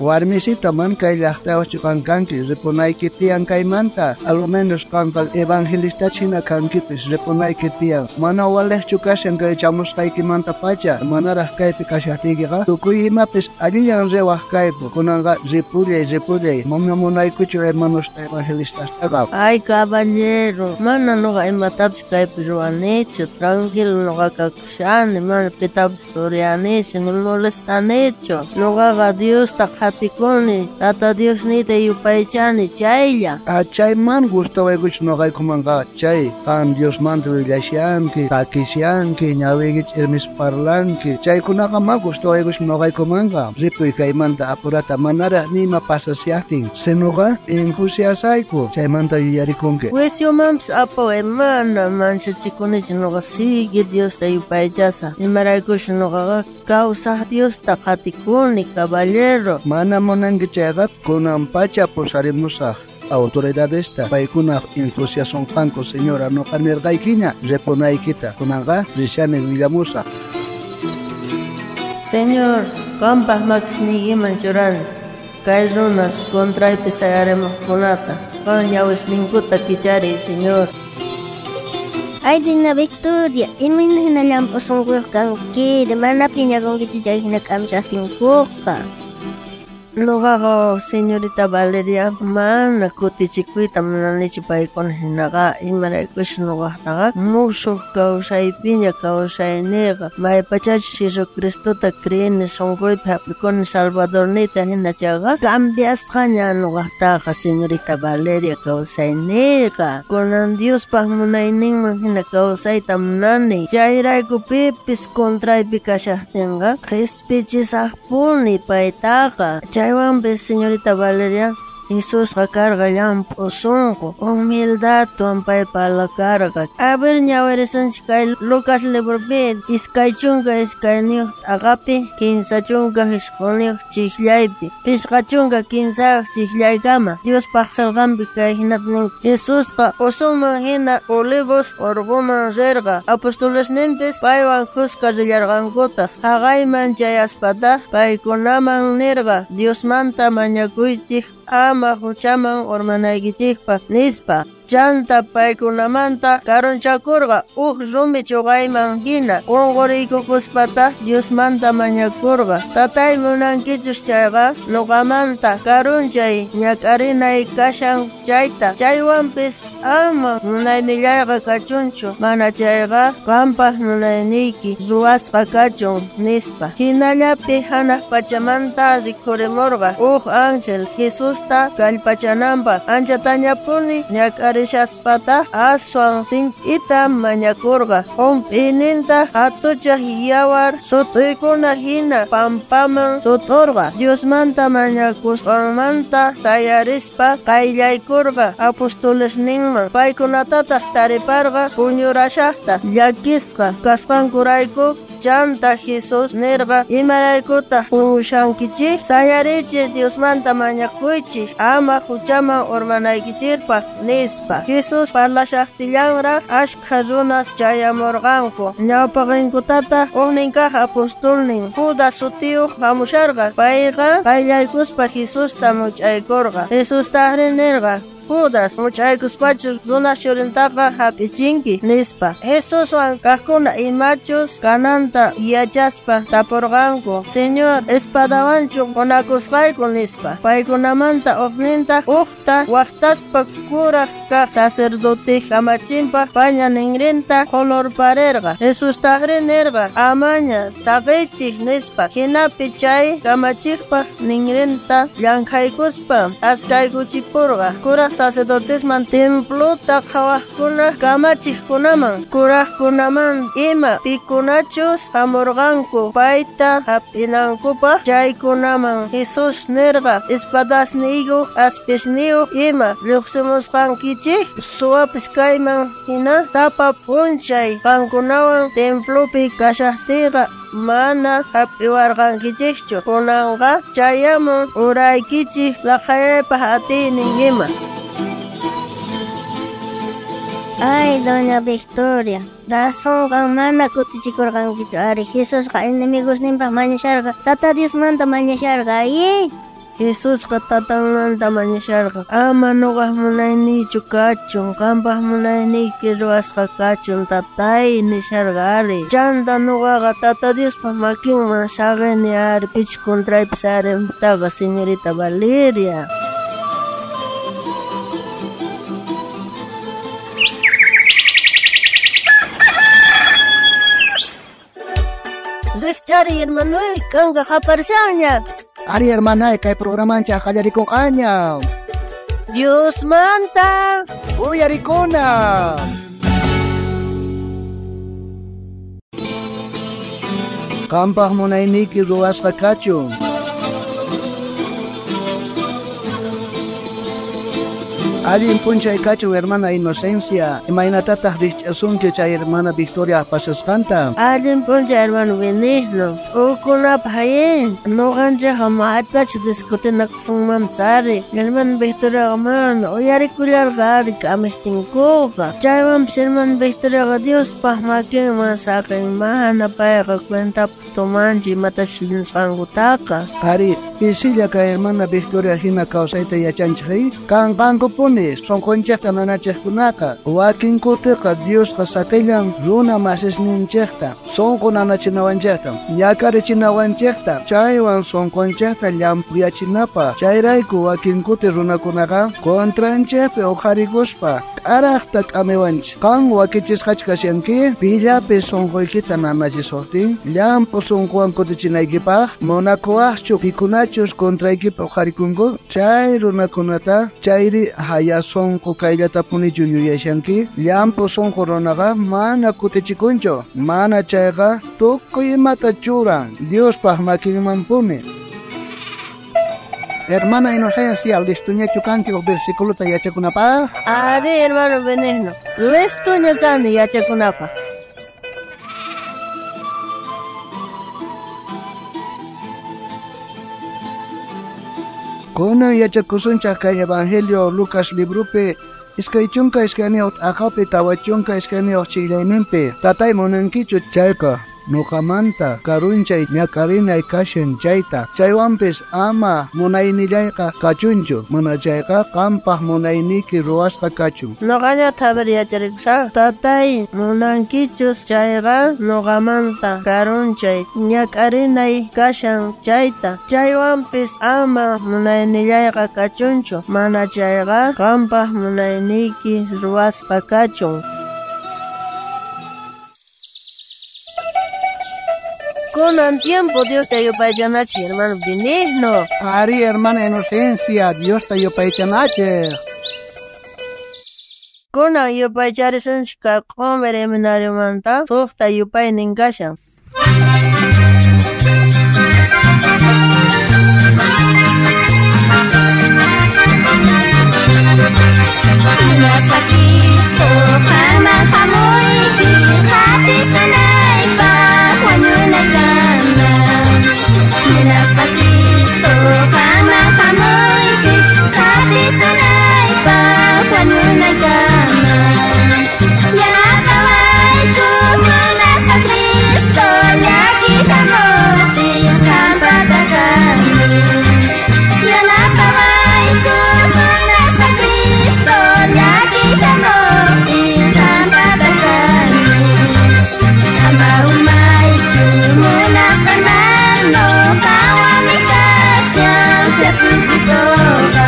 Warmisita man kay llaqtayuqchu qan kanki, ripunayki tiyan kaymanta. A lo menos qanqa evangelista hina kankipis, ripunayki tiyan. Mana waliqchu kashan kay chamusqaykimanta pacha, manaraq kaypi kashaqtiykiqa tukuy imapis allillan riwaq kayku. Kunanqa ripullay, ripullay. Mana munaykuchu hermanosta evangelistastaqa. Ay, caballero, mana noqa imatapis kaypi ruwanichu, tranquilo noqa kakushani, mana pitapis turianichu, ni molestanichu. Noqaqa Diosta qhatikuni, Tata Diosniyta yupaychani, chaylla. Ah, chayman gustawaykuchu noqaykumanqa, chay qan Diosmanta willashanki, takishanki, ñawiyki ch'irmis parlanki, chaykunaqa ma gustawaykuchu noqaykumanqa. Ripuy kaymanta apurata manaraq nima pasashaqtin, sinuqa enjuciasayku, chaymanta yuyarikunki. Juiciomanpis apaway, mana manchachikunichu, noqa sigue Diosta yupaychasaq. Imaraykuchu noqaqa kawsaq Diosta qhatikuni, caballero. Mana munanki chayqa kunan pacha pusarimusaq autoridadesta, paykuna enjuciasonqanku, señora, noqa nirqaykiña ripunaykita, kunanqa rishani willamusaq. Señor, qanpaq makisniykiman churani kay runas contraypi sayarimuqkunata, qan ñawisninkuta kichariy, Señor. Ay, doña Victoria, imayna hina llamp'u sunquyuq kankiri, mana phiñakunkichu chay hina k'amchaqtinkuqa. Noqaqa, señorita Valeria, mana kutichikuyta munanichu paykuna hinaqa, imaraykuchus noqaqtaqa musuq kawsaypiña kawsayniyqa, maypachachus Jesucristota creeni sunquypi hap'ikuni Salvadorniyta hina chayqa, cambiasqaña noqaqtaqa, señorita Valeria, kawsayniyqa. Kunan Diospaq munayninman hina kawsayta munani, chayrayku pipis contraypi kashaqtinqa qhispichisaqpuni paytaqa. Chaywanpis, señorita Valeria, Jesusqa karqa llamp'u sunqu, humildadwan paypa karqa. A ver, ñawirisunchik kay Lucas libropi 22 t'aqapi 39 chiqllaypi 53 chiqllaykama. Diospaq qillqanpi kay hinata nin: Jesusqa usunman hina Olivos urquman rirqa, apostolesninpis paywan khuska rillarqankutaq. Haqayman chayaspataq paykunaman nirqa: Diosmanta mañakuychik ama huchaman urmanaykichikpaq, nispa. Chanta paykunamanta karunchakurqa uj rumi chuqayman hina, qunquriykukuspataq Diosmanta mañakurqa: Tatay, munankichus chayqa nuqamanta karunchay ñak'arinay kashan chayta, chaywanpis ama munaynillayqa kachunchu, mana chayqa qanpaq munayniyki ruwasqa kachun, nispa. Hinallapi hanaq pachamanta rikhurimurqa uj ángel Jesusta kallpachananpaq. Anchatañapuni ñak'arishaspataq aswan sinch'ita mañakurqa. Hump'iyninta hatuchaq yawar sut'uykuna hina pampaman sut'urqa. Diosmanta mañakusqanmanta sayarispa qayllaykurqa apostolesninman. Paykunatataq tariparqa puñurashaqta, llakisqa kasqankurayku. Chanta Jesús nirqa: Imaraykutaq puñushankichik? Sayarichik, Diosmanta mañakuychik, ama huchaman urmanaykichikpaq, nispa. Jesús parlashaqtillanraq ashkha runas chayamurqanku. Ñawpaqinkutataq ujnin kaq apostolnin Judas sutiyuq hamusharqa. Payqa qayllaykuspa Jesusta much'aykurqa. Jesustaqri nirqa: Judas, much'aykuspachu runaj churintaqa hap'ichinki, nispa. Jesuswan kaqkuna imachus kananta yachaspa tapurqanku: Señor, espadawanchu qunakusqayku, nispa. Paykunamanta ujnintaq ujta waqtaspa kuraj kaq sacerdote kamachinpaq paña ninrinta qhulurparirqa. Jesustaqri nirqa: Amaña, saqiychik, nispa. Hinapi chay kamachiqpaq ninrinta llankhaykuspa askaykuchipurqa. Kuraj sacerdotesman, templota qhawaqkuna kamachiqkunaman, kurajkunaman ima pikunachus hamurqanku payta hap'inankupaq chaykunaman Jesús nirqa: Espadasniyuq, aspisniyuq ima lluqsimusqankichik suwapis kayman hina sapa p'unchay qankunawan templopi kashaqtiyqa mana hap'iwarqankichikchu. Kunanqa chayamun uraykichik laqhayaypaq atiynin ima. Ay, doña Victoria, razonqa mana kutichikurqankichu ari. Jesusqa enemigosninpaq mañasharqa, Tata Diosmanta mañasharqa, ay. Jesusqa tatanmanta mañasharqa. Ama nuqaj munayniychu kachun, qampaj munayniyki ruwasqa kachun tatay nisharqa ari. Chanta nuqaqa Tata Diospaj makinman saqini ari pichus contraypis ari taqa señorita Valeria. Rijchari hermanoy, kanqa qaparishanña. Ari hermanay, kay programanchaj qallarikunqaña. Diosmanta uyarikuna. Qampaj munayniyki ruwasqa kachun. Allin p'unchay kachun hermana Inocencia. Imaynatataq rijch'asunki chay hermana Victoria pasasqanta? Allin p'unchay hermano Benigno. T'ukunapaj ayin. Nuqanchikqa maytachu discutinakusunmanpis ari. Hermana Victoriaqa mana uyarikullarqa ari k'amijtinkuqa. Chaywanpis hermana Victoriaqa Diospaj makinman saqin mana payqa cuentapaj tomanchu imatachus nisqankutaqa. Ari, pisilla kay hermana Victoria hina kawsayta yachanchik kanqankupuni sunqunchikta nanachikkunaqa. Wakin kutiqa Diosqa saqillan runa masisninchikta, sunqu nanachinawanchikta, ñakarichinawanchikta, chaywan sunqunchikta llampuyachinapaq. Chayrayku wakin kuti runakunaqa contranchikpi uqharikuspa k'araqta k'amiwanchik. Qan wakichisqachu kashanki pillapis sunquykita nanachisuqtin llampu sunquwan kutichinaykipaq munakuwaqchu pikunachus contraykipi uqharikunku chay runakunata chayri haya sunqu kayllatapunichu yuyashanki. Llampu sunqu runaqa mana kutichikunchu, mana chayqa tukuy imata churan Diospaj makinmanpuni. Hermana Inocencia, listuñachu kanki uj versículota yachakunapaj? Ari, hermano Benigno, listuña kani yachakunapaj. Kunan yachakusunchaj kay Evangelio Lucas librupi 22 t'aqapi 42 chillayninpi. Tatay munankichu chayqa nuqamanta karunchay ñakarinay kashan chayta. Chaywanpis ama munaynillayqa kachunchu, mana chayqa qampaj munayniyki ruwasqa kachun. Nuqaña thabar yacharikusaq. Tatay munankichus chayqa nuqamanta karunchay ñak'arinay kashan chayta. Chaywanpis ama munaynillayqa kachunchu, mana chayqa qampaj munayniyki ruwasqa kachun. Kunan tiempo Diosta yupaychanachik, hermano Benigno. Ari, hermana Inocencia, Diosta yupaychanachik. Kunan yupaycharisunchik kay q'umir seminariomanta suqta yupaynin kashan. Munasqa Cristo, qanman hamuyki, qatisunaypaq wañunaykama. Munasqa Cristo, qanman hamuyki, qatisunaypaq wañunaykama. Yanapawayku, munasqa Cristo, llakiy hamuqtin qampata kani. Yanapawayku, munasqa Cristo, llakiy hamuqtin qampata kani. Ama umaychu, munasqa hermano, qawami kashan Jesucristoqa.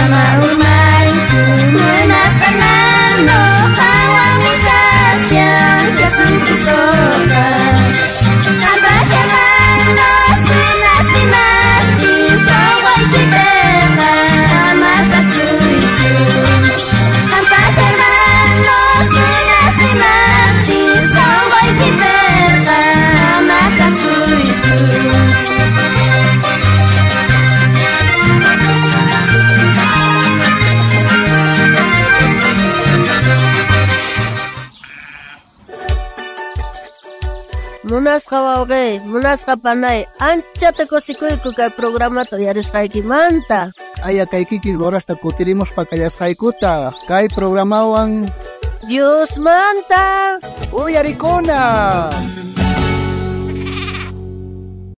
Ama umaychu, munasqa hermano, qawami kashan Jesucristoqa. Qanpaj hermano, sunasimaqtin sunquykipiqa ama kasuychu. Qanpaj hermano, sunasimaqtin sunquykipiqa ama kasuychu. Munasqa wawqi, munasqa panay, anchata kusikuyku kay programata uyarisqaykimanta. Aya kay kikin horasta kutirimuspa kallasqaykuta kay programawan Diosmanta uyarikuna.